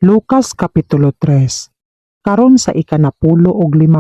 Lucas Kapitulo 3. Karon sa ika-65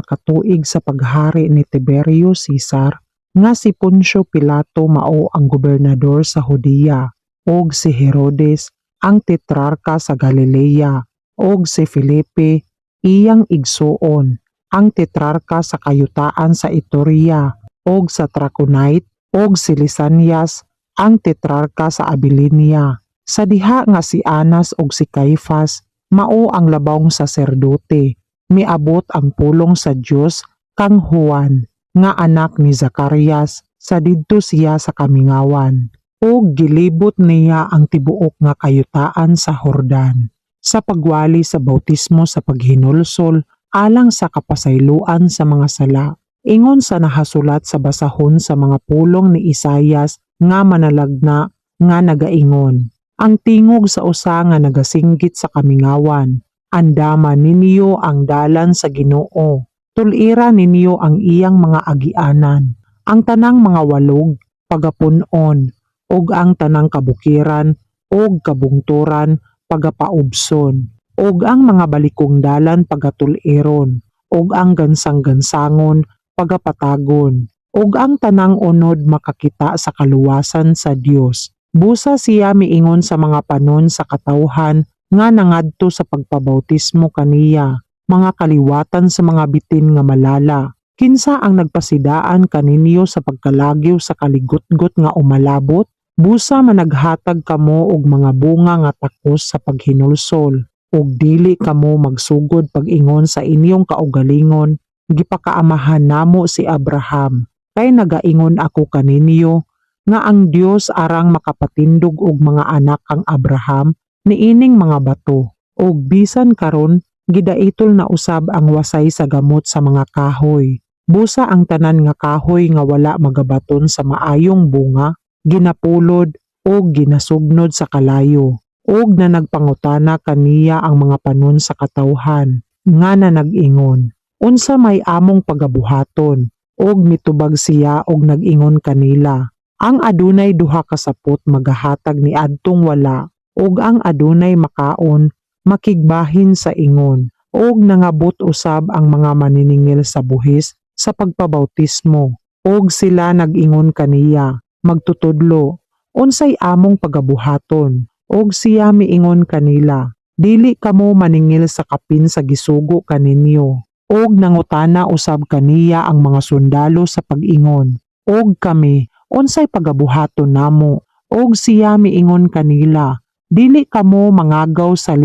ka tuig sa paghari ni Tiberio Cesar, nga si Poncio Pilato mao ang gobernador sa Judea, ug si Herodes ang tetrarka sa Galilea, ug si Felipe, iyang igsuon, ang tetrarka sa kayutaan sa Iturea ug sa Traconite, ug si Lisanias ang tetrarka sa Abilinia. Sa diha nga si Anas ug si Caifas mao ang labawng saserdote, miabot ang pulong sa Dios kang Juan nga anak ni Zacarias sa didto siya sa kamingawan. Ug gilibot niya ang tibuok nga kayutaan sa Jordan sa pagwali sa bautismo sa paghinulsol alang sa kapasayloan sa mga sala. Ingon sa nahasulat sa basahon sa mga pulong ni Isayas nga manalagna nga nagaingon, "Ang tingog sa usa nga nagasinggit sa kamingawan, 'Andama ninyo ang dalan sa Ginoo. Tul-ira ninyo ang iyang mga agianan.' Ang tanang mga walog pagapun-on ug ang tanang kabukiran ug kabungturan pagapaubson, ug ang mga balikong dalan pagatul-iron, ug ang gansang-gansangon pagapatagon, ug ang tanang unod makakita sa kaluwasan sa Dios." Busa siya miingon sa mga panon sa katawhan nga nangadto sa pagpabautismo kaniya, "Mga kaliwatan sa mga bitin nga malala, kinsa ang nagpasidaan kaninyo sa pagkalagyo sa kaligutgot nga umalabot? Busa managhatag kamo og mga bunga nga takos sa paghinulsol, ug dili kamo magsugod pag-ingon sa inyong kaugalingon, 'Gipakaamahan namo si Abraham.' Kay nagaingon ako kaninyo nga ang Dios arang makapatindog og mga anak kang Abraham niining mga bato. Ug bisan karon gidaitol na usab ang wasay sa gamot sa mga kahoy. Busa ang tanan nga kahoy nga wala magabaton sa maayong bunga ginapulod ug ginasugnod sa kalayo." Ug nanagpangutana kaniya ang mga panon sa katawhan nga nanag-ingon, "Unsa may among pagabuhaton?" Ug mitubag siya og nag-ingon kanila, "Ang adunay duha ka sapot magahatag niadtong wala, ug ang adunay makaon makigbahin sa ingon." Ug nangabot usab ang mga maniningil sa buhis sa pagpabautismo, ug sila nag-ingon kaniya, "Magtutudlo, unsay among pagabuhaton?" Ug siya miingon kanila, "Dili kamo maningil sa kapin sa gisugo kaninyo." Ug nangutana usab kaniya ang mga sundalo sa pag-ingon, "Og kami, unsay pagabuhaton namo?" Ug siya miingon kanila, "Dili kamo mangagaw sa